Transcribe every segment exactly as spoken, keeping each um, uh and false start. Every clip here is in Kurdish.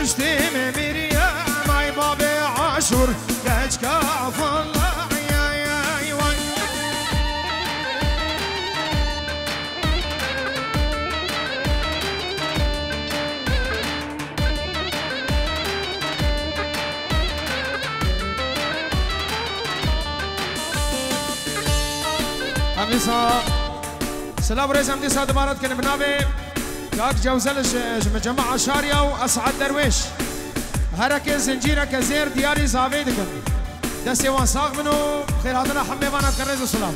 Piştî min Meryem ay babê Aşûr, keçka falla ay ay ay vay. Em dîsa silav û rêz em dîsa dubare dikin bi navê Kak Cewzel ji, ji Micema Aşariya û Esad Derwêş. Hereke zincîreke zêr diyarî zavê dikin. Destê wan sax bin û xêrhatina hemê vana dikin rêz û silav.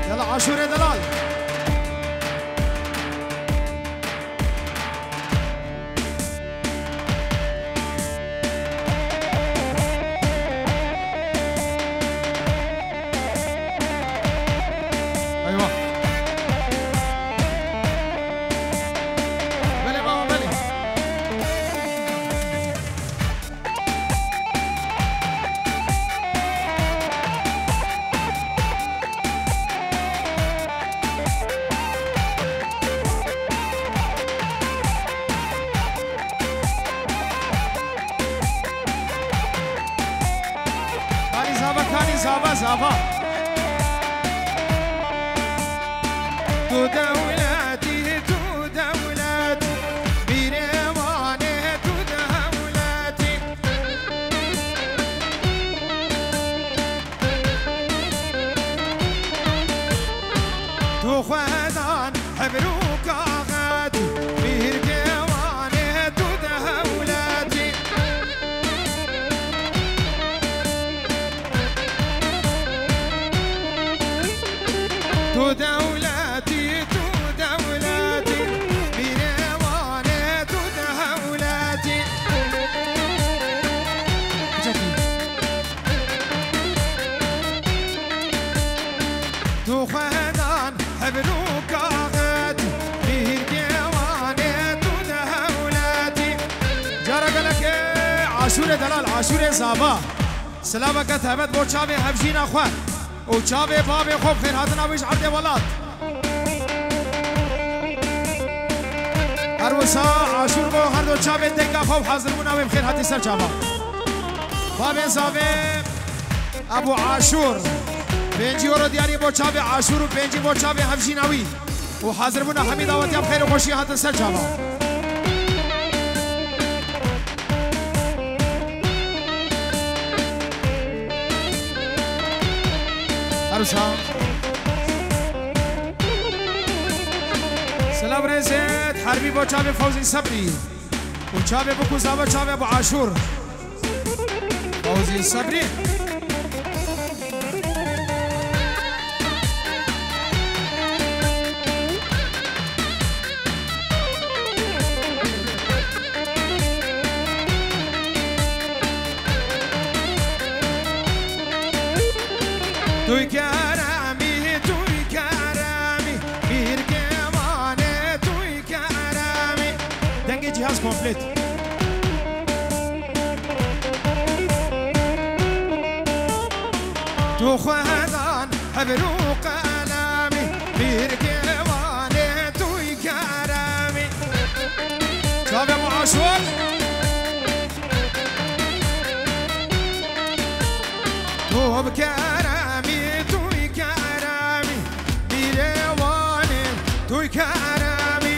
Yala Aşûrê delal. Eywa. Belê baba, belê. Kanî zava, kanî zava, zava. Tu dewletî, tu dewletî, bîrê wanê tu dewletî. Tu xwedan hebir û kaxetî, bîrkê wanê tu dewletî. Tu dewletî, tu dewletî, bîrê wanê tu dewletî. Çekî. Tu xwedan hebir û kaxetî, bîrkê wanê tu dewletî. Cara gelekê Aşûrê delal, Aşûrê zava. Silaveke taybet bo çavê hevjîna xwe û çavê bavê xwe bi xêrhatina wî ji erdê welat. Her wisa Aşûr bo her do çavê dengê xwe û haziribûna wê bi xêr hatî ser çava. Bavê zavê Ebû Aşûr. Pêncî euro diyarî bo çavê Aşûr û pêncî bo çavê hevjîna wî. Û hazir bûna hemî dawetiya bi xêr û xweşiyê hatin ser çava. Her wisa. Silav rêzê herbî bo çavê Fewzî Sebrî. Û çavê bikû zava çavê Ebû Aşûr. Fewzî Sebrî. Duy keremî, duy keremî, bir kemanê duy keremî. Dengê cihaz komplet. Tu xwedan hebir û qelemî, bir kemanê duy keremî. Çavê Ebû Aşûr. Tu bi keremî, tu bi keremî, bîrê wanê, tu bi keremî.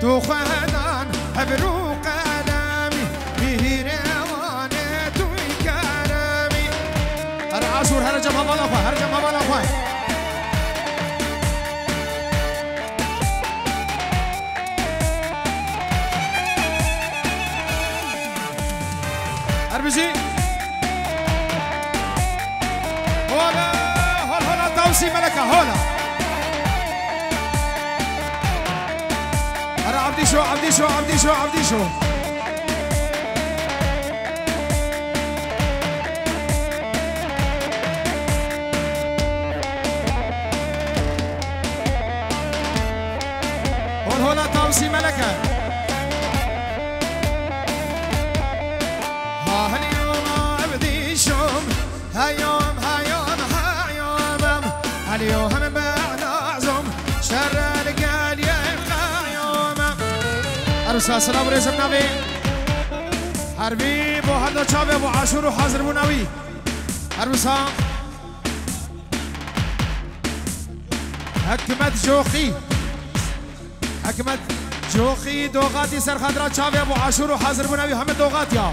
Tu xwedan hebir û qelemî, bîrê wanê, tu bi keremî. Her Aşûr, her cem hevala xwe, her cem hevala xwe. Her bijî. Hola, hol, hola, Tawsî Meleka, hola. Her Abdîşo, Abdîşo, Abdîşo, Abdîşo. Ha heyom evdîşom, heyom, heyom, heyomem. Heliyo hem be'nazom, şerrel geliyem qeyomem. Erwisa selam û rêzim navê. Herbî bo her do çavê bo Aşûr û hazirbûna wî. Erwisa Hikmet Coxî. Hikmet Coxî doxatî ser xatira çavê bo Aşûr û hazirbûna wî heme doxatiya.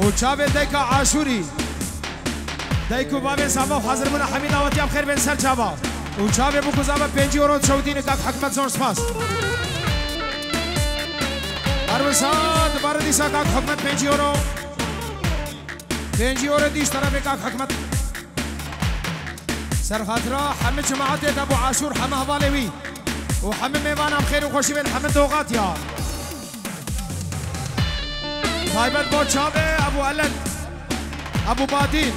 Û çavê dayka Aşûrî. Dayk û bavên sava û hazirbûna hemî dawetiya bi xêr bên ser çava. Û çavê bûk û zava pêncî euro dişewitîne kak Hikmet zor spas. Erwisa dibare dîsa kak Hikmet pêncî euro. Pêncî euro dîş terefê kak Hikmet. Ser xatira hemî cemaetê de bo Aşûr, hemî hevalê wî û hemî mêvanan xêr û xweşî bên hemî doxatiya. Taybet bo çavê Ebû Elend, Ebû Badîn,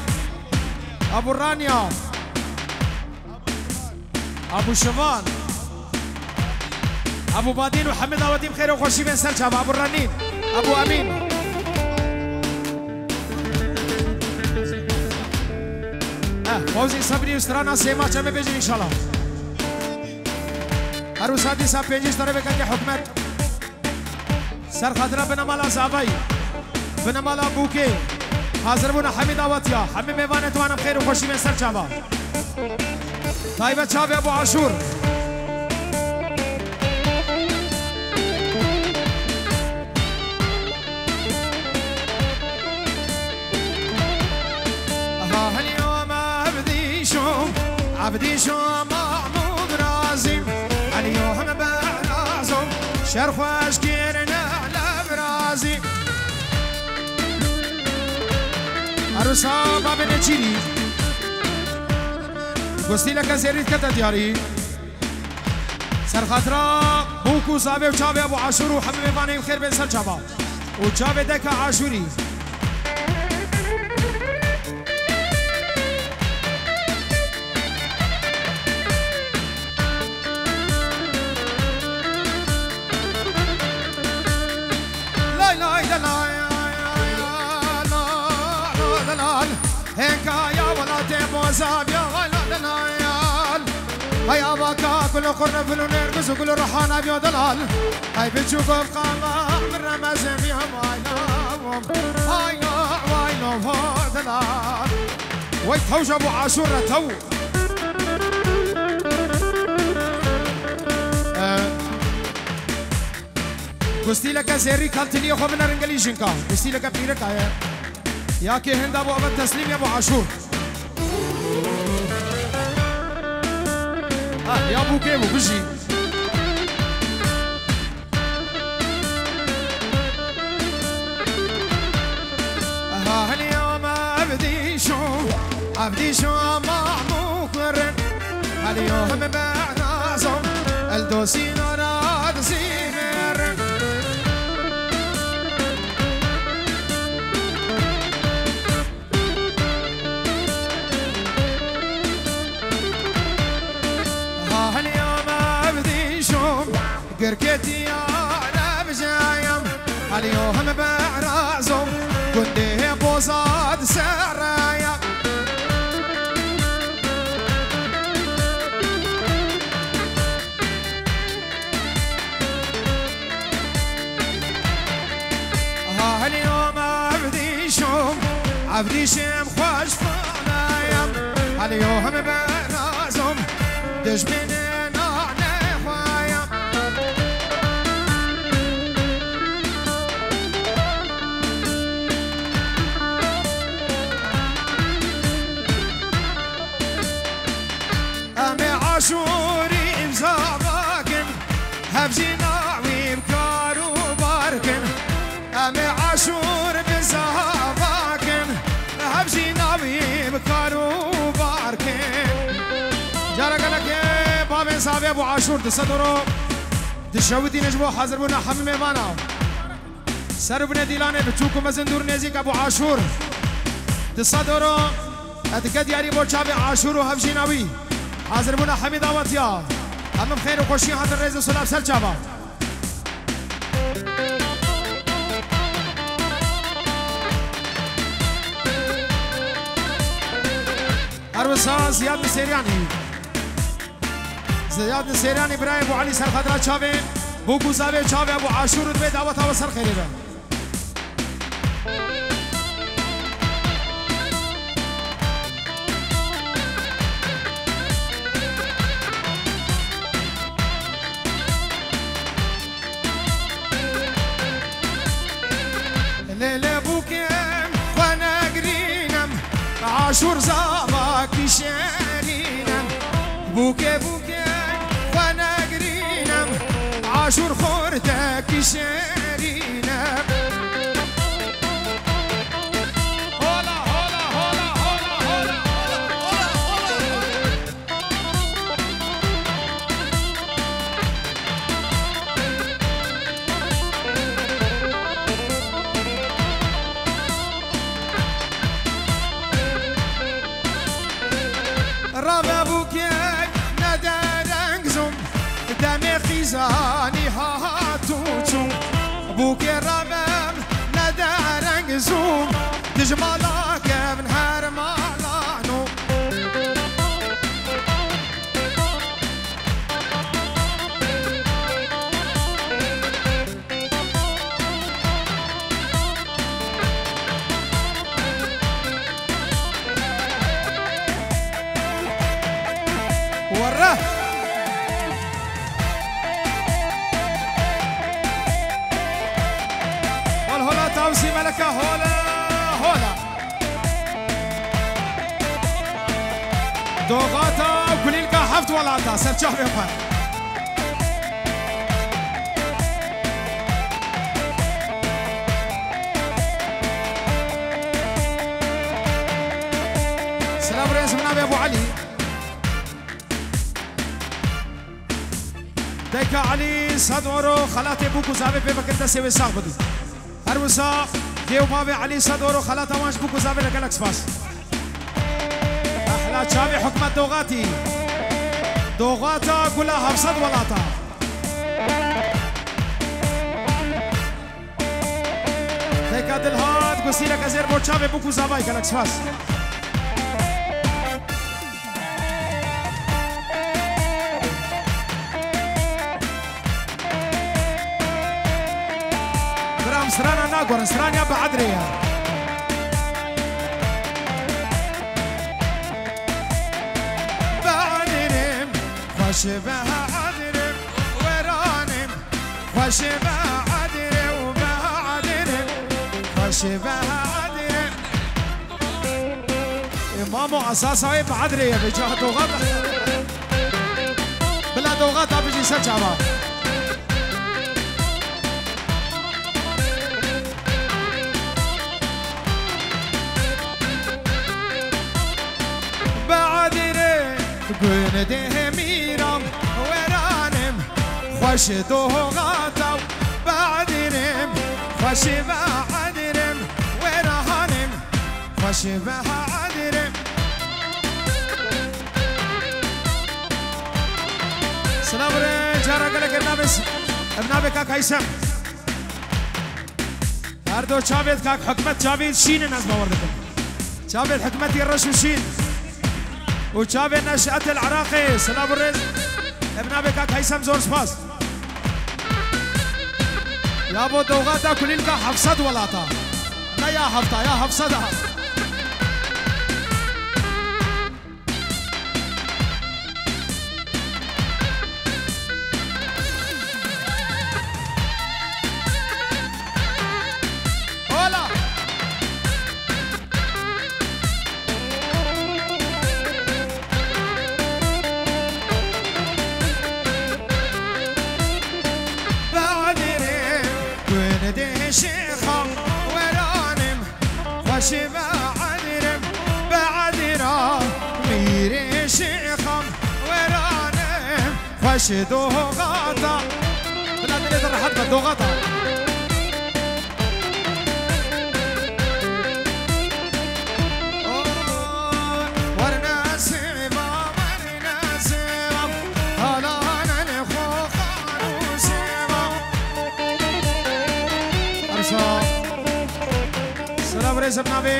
Ebû Raniya, Ebû Şivan, Ebû Badîn û hemî dawetî bi xêr û xweşî bên ser çava. Ebû Renîn, Ebû Emîn. Eh, Fawzî Sebrî û strana Sêma çemê bêjin înşallah. Her wisa dîsa pêncî ji terefê kekê Hikmet. Ser xatira binemala Zavayî, binemala Bûkê, hazirbûna hemî dawetiya, hemî mêvanê di wan em xêr û xweşî bên ser çava. Taybet çavê bo Aşûr. Aha, heliyo me Evdîşo, Evdîşo Mahmûd Razî, heliyo heme berazom, şer xweş kirine lev razî. Erosa babê Neçîrî. Gostîleke zêrî kete diyarî. Ser xatira bûk û zavê û çavê Ebû Aşûr û hemî mêvanên xêr bên ser çava. Û çavê deka Aşûrî. Lay lay de lay, lay, lay, lay, lay. Hênkaya welatê Bozaviya, lay lay de lay, lay. Hay avaka gul qurne, gul nergis, gul rihana biyo delal. Hay biçûk of qama, min remezin biyo, vay la, vay la, vay la, vay delal. Wey tewja bo Aşûr re tew. Eh, Gustîleke zêrî kaltiliyê xwe binerin gelî jinka. Gustîleke pîrika ye. Ya kê hinda bo eve teslîm ye bo Aşûr. Ah, ya bûkê bû, bijî. Aha, heliyo me Evdîşo, Evdîşo Mahmû kurin. Heliyo heme berazom, el dosî nara dizî merin. Ha heliyo me Evdîşo, Girkê diyare bijeyem, heliyo heme berazom, gundê boza disereyem. Ha heliyo me Evdîşom, Evdîşêm xweş faneyem, heliyo heme berazom, dijminê nane xweyem. Em ê Aşûrî îmza bakin, hevjîna wî bi kar û bar kin. Em ê Aşûr bi zava kin, hevjîna wî bi kar û bar kin. Cara gelekê bavên zavê bo Aşûr di sed euro dişewitîne ji bo hazirbûna hemî mêvana. Ser û binê dîlanê biçûk û mezin dûr nêzîk Ebû Aşûr. Di sed euro, e, dike diyarî bo çavê Aşûr û hevjîna wî. Hazirbûna hemî dawetiya. Hemî bi xêr û xweşî hatin rêz û silav ser çava. Her wisa Ziyad Nisêriyanî. Ziyad Nisêriyanî birayê Ebû Elî ser xatira çavê, bûk û zavê çavê Ebû Aşûr û divê daweta we ser xêrê be. Lê lê bûkê xwe negirînim, Aşûr zava kîşerînim. Bûkê bûkê xwe negirînim, Aşûr xorte kîşerînim. Hola, hola, hola. Rabe bûkê nede reng zûm, demê xîzanî hat û çû. Bûkê rabem nede reng zûm, dijmala kevn her malan û. Werre! Hol hola Tawsî Meleka, hola, hola. Doxata kulîlka heft welata, ser çavê xwe. Silav rêz min navê Ebû Elî. Dayka Elî sed euro xelatê bûk û zavê pê bikin, destê wê sax bidin. Her wisa dê û bavê Elî sed euro xelata wan ji bûk û zavê re gelek spas. Ehla çavê Hikmet Doxatî. Doxata gula heft sed welata. Dayka Dilhat, gusîleke zêr bo çavê bûk û zavay, gelek spas. Bira, em strana nagorin, stranya bi edrê ye. Bi edrê, xweş bi edrê, weranim. Xweş be edire û be edire. Xweş be edire. E, mamo, esasa wê bi edire ye, bi ca doxata. Bila doxata bijî ser çava. Badire, gül de miram, weranim. Xweş doxata badirim, xweş badirim, weranim, xweş badirim. Silav re cara gelek, em nabê, em nabê kak Heysem. Her do çavêt kak Hikmet çavê şîn in, ez bawer dikim. Çavê Hikmetî reş û şîn. Û çavê Neşet el Iraqê, silav û rêz. Em nabê kak Heysem, zor spas. Ya bo doxata kulîlka heft sed welata. Ne ya hefta, ya heft sed a. Hola! Badire, gönde şêxam weranim. Xweş be edirim, be edira, mîrê şêxam weranim. Xweş doxata. Bila dilê te rehet be, doxata. Werne sêva, werne sêva, halanen xo xanû sêva. Bi navê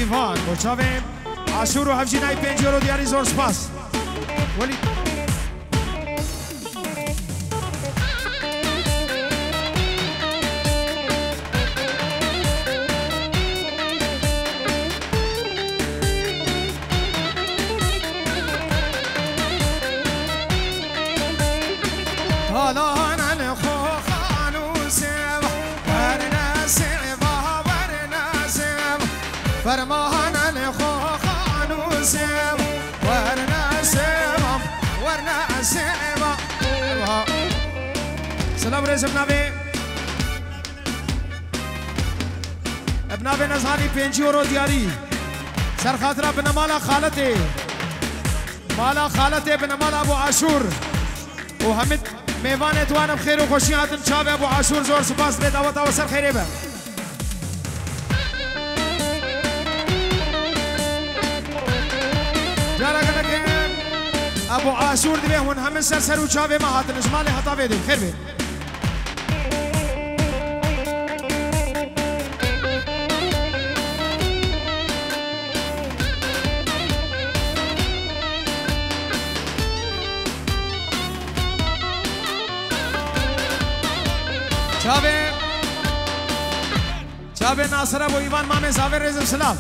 Îvan bo çavê Aşûr û hevjînayî pêncî euro diyarî, zor spas. Welî. Talan el xo xanû sêva, werne sêva, werne sêva. Ferman el xo xanû sêva, werne sêva, werne sêva. Silav rêz bi navê, bi navê Nezhanî pêncî euro diyarî. Ser xatira binemala xaletê. Mala xaletê binemala Ebû Aşûr. Û hemî mêvanê di wan bi xêr û xweşî hatin çavê Ebû Aşûr, zor spas, dê daweta we ser xêrê be. Cara gelek Ebû Aşûr divê hûn hemin ser ser û çavê me hatin, ji malê heta vê dê, xêr bê. Çavê, çavê Nasira bo Îvan mamê zavê rêzim silav.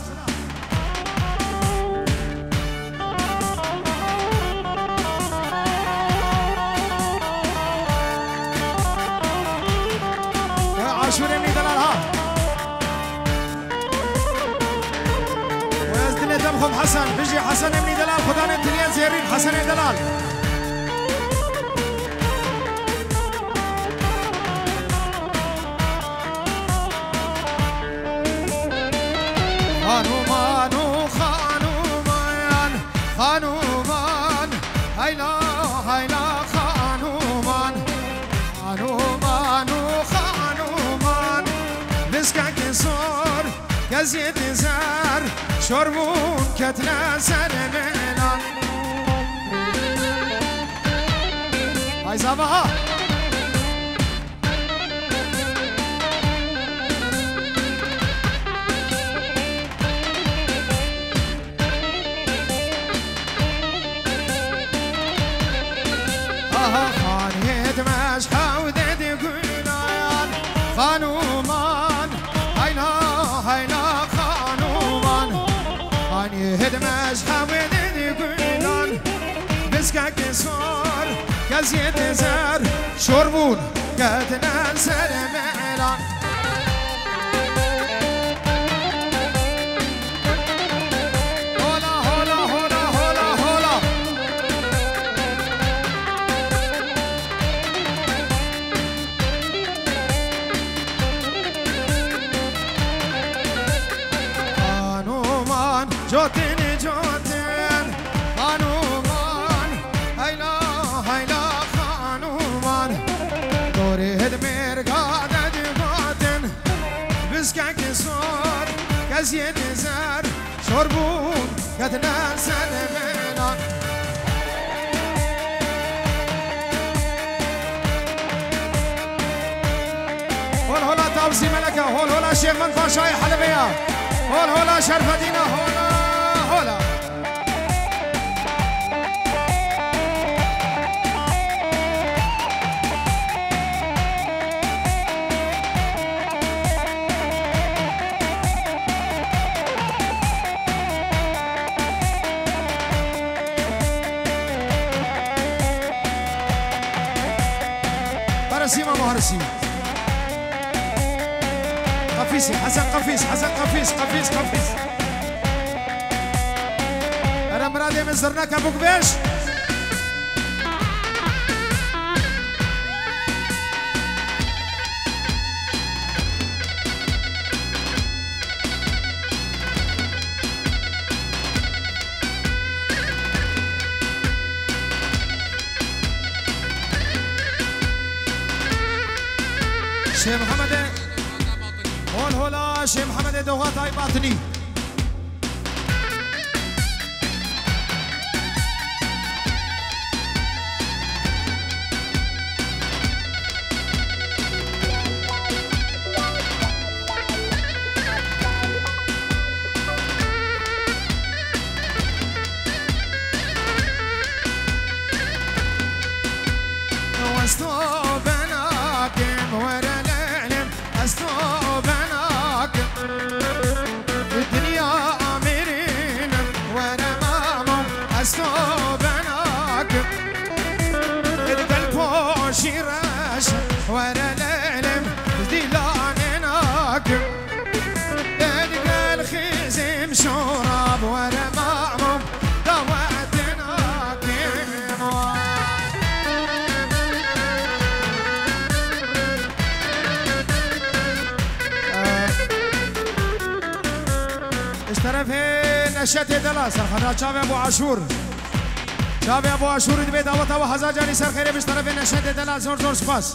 Aşûr Emîn Delal ha. Û ez dilê te bixwim Hesen. Bijî Hesen Emîn Delal, Xudanê tiliyên zêrîn Hesenê Delal. Xanûman û xanûman, xanûman, heyla, heyla, xanûman. Xanûman û xanûman, biskekî sor, keziyê dizer, şor bûn ketine ser mêlan. Ay zava ha! Aha, xaniyê dimej hewdê di gulan, xanûman, hayla, hayla, xanûman. Xaniyê dimej hewdê di gulan, biskekî sor, keziyê dizer, şor bûn, ketine ser mêlan. Hola, hola, hola, hola, hola. Xanûman, cotin, cotin, xanûman, heyla, heyla, xanûman. Dorê hid mêrga de digotin, biskekî sor, keziyê dizer, şor bûn, ketine ser mêlan. Hol hola Tavzî Meleke, hol hola Şêxmend Paşayê Helebê ya. Hol hola Şerfedîna, hola, hola. Beresî Mamo Hersî. Qefîsê, Hesen Qefîs, Hesen Qefîs, Qefîs, Qefîs. Ere miradê min zirneke bûk bêj. Şêx Mihemedê, hol hola Şêx Mihemedê Doxatay Batinî. Ji terefê Neşetê Dela, serxedra çavê Ebû Aşûr. Çavê Ebû Aşûrî dibê daweta we hezar carî ser xêrê bi ji terefê Neşetê Dela, zor zor spas.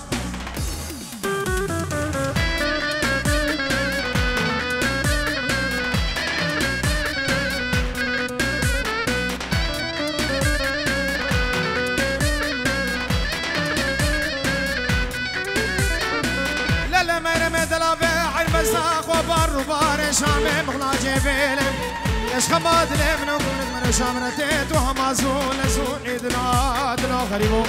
Lele mereme delave, erbeza xwe bar û barê Şamê mixlacê vêlê. Eşqe ma dilê min û gulê min û Şam re tê tu hema zû le zû îdina dilo xerîbo.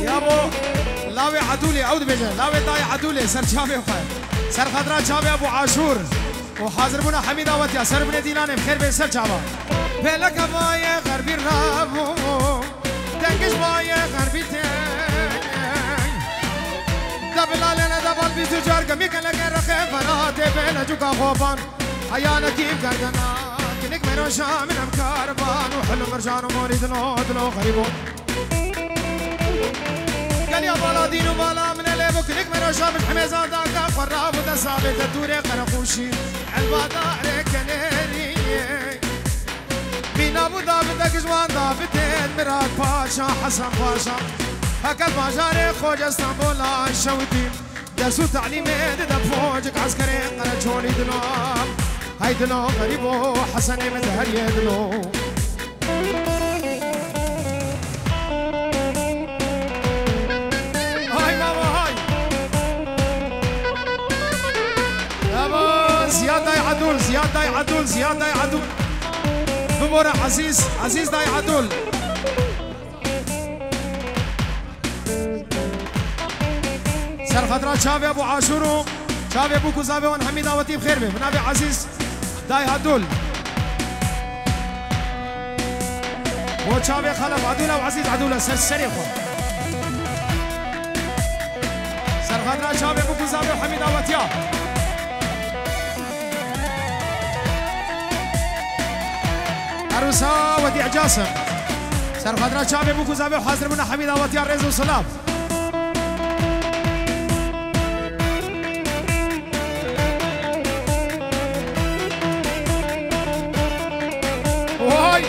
Yabo, lawê Edûlê, ew dibêje, lawê dayê Edûlê, ser çavê xwe. Ser xedra çavê Ebû Aşûr. û hazirbûna Hemîd Awetiya, ser binê dîlanê, bi xêr bê ser çava. Pêleke mayê xerbî rabû, dengiş mayê xerbî tê. De bilalê ne de bal bîst û çar gemî keleke rexê feratê bê le cûka xoban. Heya nekî gerdena, kinik meroşa min em karban û hil û mircan û morî dilo, dilo xerîbo. Geliya bala dîn û bala min e lê bo kinik meroşa min hemêzan daka xwe rabû de sabê te dûrê qereqûşî elbadarê kenerî. Mîna bû Davide gijwan Davide Mirad Paşa Hesen Paşa. Heket bajarê Xoce Stenbola şewitî. Ders û telîmê dide pocik eskerê Qereçolî dilo. Hey dilo xerîbo Hesenê min diheriyê dilo. Hay baba hay. Baba, Ziyad Day Edûl, Ziyad Day Edûl, Ziyad Day Edûl. Bibore Ezîz, Ezîz Day Edûl. Ser xatira çavê Ebû Aşûr û çavê bûk û zavê wan hemî dawetî bi xêr be. Bi navê Ezîz Dayê Edûl. Bo çavê Xelef Edûl û Ezîz Edûl ser serê xwe. Ser xatira çavê bûk û zavê hemî dawetiya. Erosa Wedî Casim. Ser xatira çavê bûk û zavê hazir bûna hemî dawetiya rêz û silav. Vay!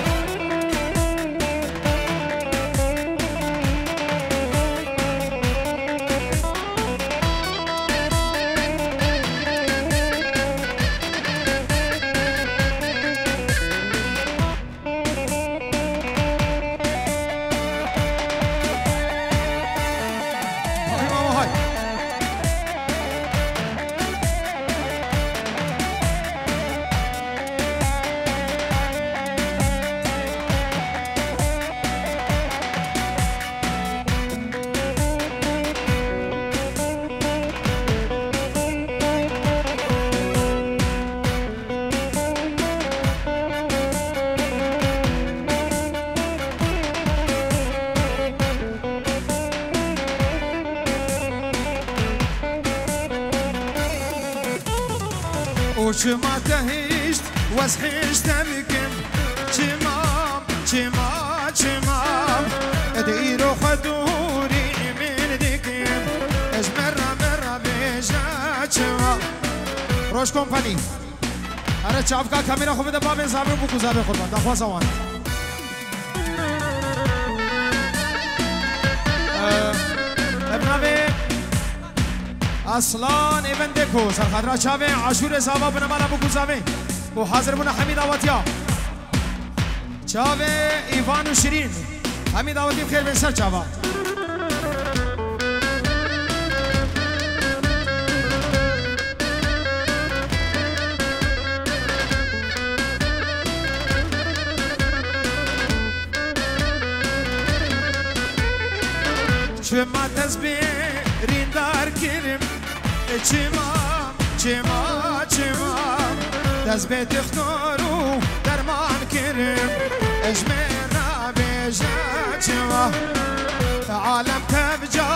û çima te hişt, wez hişte bikim. Çima, çima, çima, ed îro xwe dûrî min dikim. Ez merra, merra bêje çima. Roj Kompanî. Here çavka kamera xwe bide bavên zavê bûk û zavê xwe. Daxwaza wan. Ev navê Aslan Evendeko, ser xatira çavê Aşûrê Zava, binemala bûk û zavê û hazir bûna hemî dawetiya. Çavê Îvan û Şirîn, hemî dawetî bi xêr bên ser çava. Çima te ez bêrîndar kirim? Çima, çima, çima? Te ez bê dixtor û derman kirim. Ez ji me re bêje çima? Alem tevca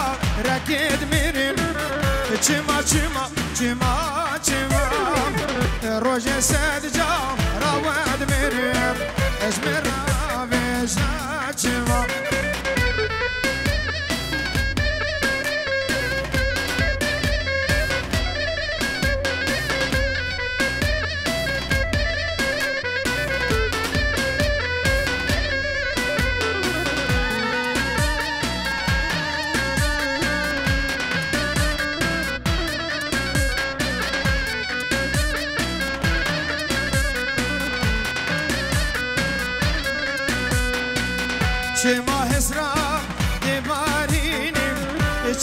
rekê dimirim. Çima, çima? Çima, çima, rojê sed cara we dimirim, ez ji me re bêje çima.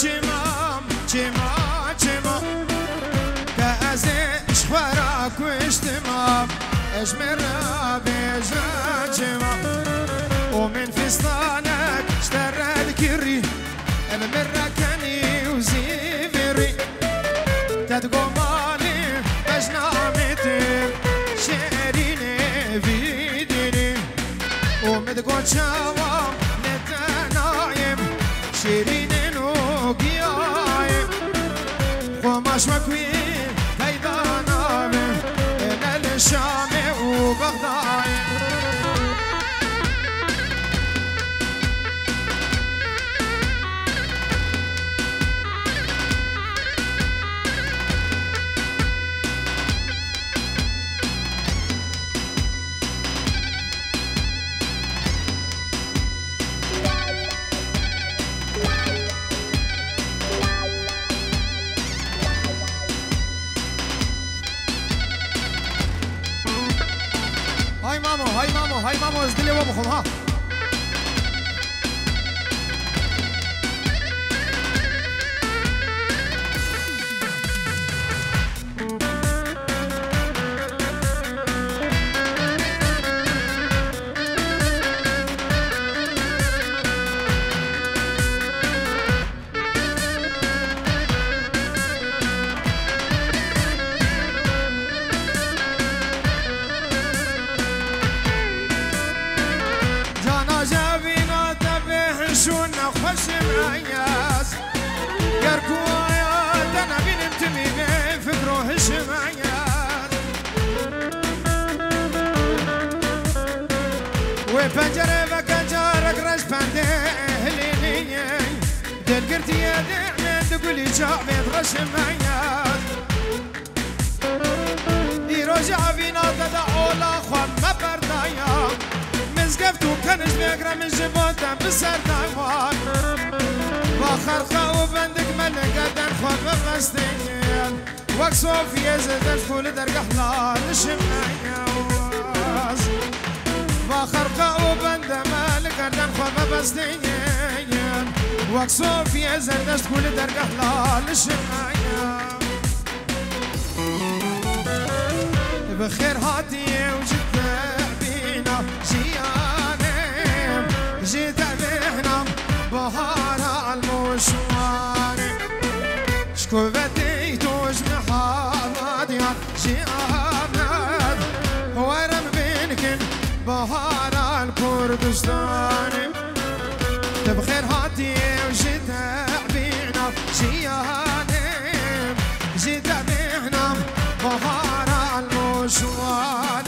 Çima, çima, çima, ke ez ê ji xwe re kuştima, ez ji min re bêje çima. Û min fistanek ji te re dikirî, ev min re kenî û zîvirî. Te digo malê bejna min tim, şêrînê vî dînî. Û min digo çawa li te nayêm, şêrînên û giyayêm. Xwemaş wek wî peyda nabe, ne li Şamê û Bexdayê. Hay mamo, hay mamo, hay mamo, ez dilê we bixwim ha. Cana jevîna te bê hişûn nexweşim eyaz. Ger ku aya te nebînim timî bê fikro hişim eyaz. Wê pencerê veke carek reş pendê hilînî. Dilgirtiye dê min di gulî çavê reşim eyaz. Îro ji evîna te de ola xwe me berdaya. Mizgeft û kenij vêgre min ji bo te bi ser dawan. Va xerqa û bendik me li gerden xwe bibestên. Wek Sofiye zirdeş ku li dergeh lalişim eyaz. Va xerqa û bende me li gerden xwe bibestên. Wek Sofiye zirdeş ku li dergeh lalişim eyaz. Bi xêr hatiye û ji te bîna jiyanê, ji te bêhnam bahara almoşwanê. Ji kuvetê to ji Mihamadiyan ji Amed, werim binkin bahara Kurdistanê. Tu bi xêr hatî û ji te bîna jiyanê, ji te bêhnam bahara almoşwan.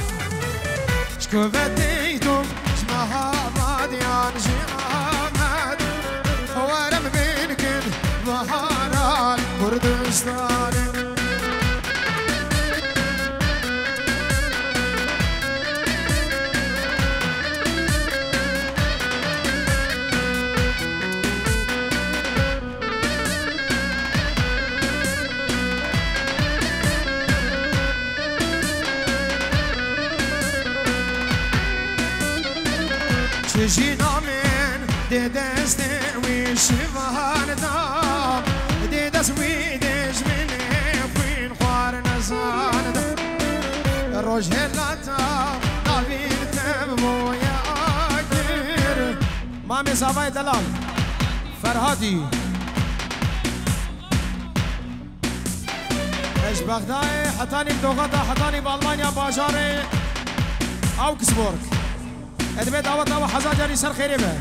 Ji kuvetê to ji Mehamadiyan ji Amed, werim binkin bahara Kurdistanê. Çi jî namên dê destê wî şivan da, dê dest wî dêjminê xwîn xwar nezan da. Rojhilata navîn tev boye agir. Mamê Zavayê Delal, Ferhadî. Ez ji Bexdayê hetanî bi doxeta hetanî bi Almanya bajarê Augsburg. Ez dibê daweta we hezar carî ser xêrê be.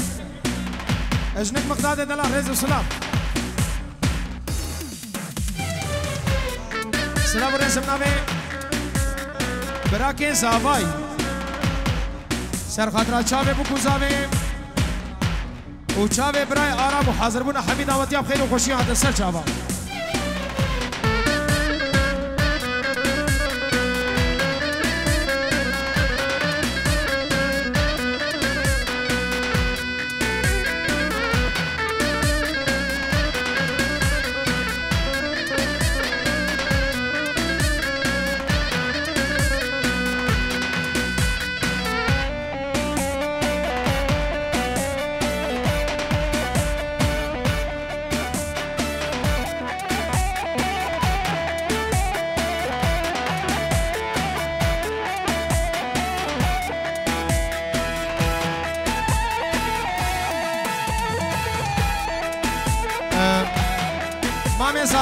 Ez jinik Miqdadê Delal, rêz û silav. Silav û rêzim navê birakên Zavay. Ser xatira çavê bû ku zavê. û çavê birayê Aram û hazirbûna hemî dawetiya bi xêr û xweşiyê hate ser çavan.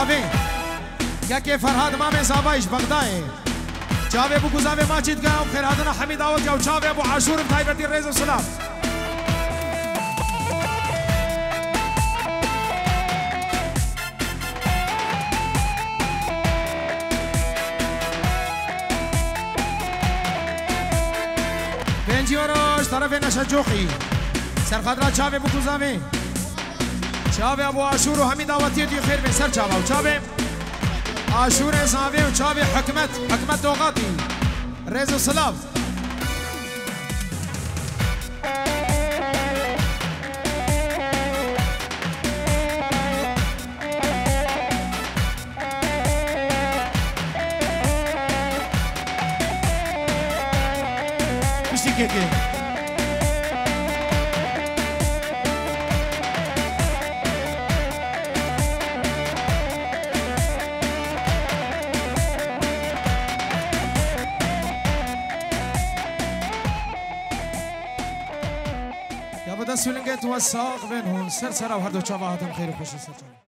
Avê. Yekê Ferhad Mamê Zava ji Bexdayê. Çavê bû ku zavê maçî dike, ew xêrhatina Hemî Dawet ya û çavê Ebû Aşûr bi taybetî rêz û silav. Pêncî euro ji terefê Neşe Coxî. Serxatira çavê bû ku zavê. Çavê Ebû Aşûr û Hemî Dawetiyê dî xêr bên ser çava û çavê Aşûrê Zavê û çavê Hikmet, Hikmet Doxatî. Rêz û silav. Piştî kekê. Ya bi dest û lingên we sax bên hûn ser sera û her du çava hatin xêr û xweşî ser çava.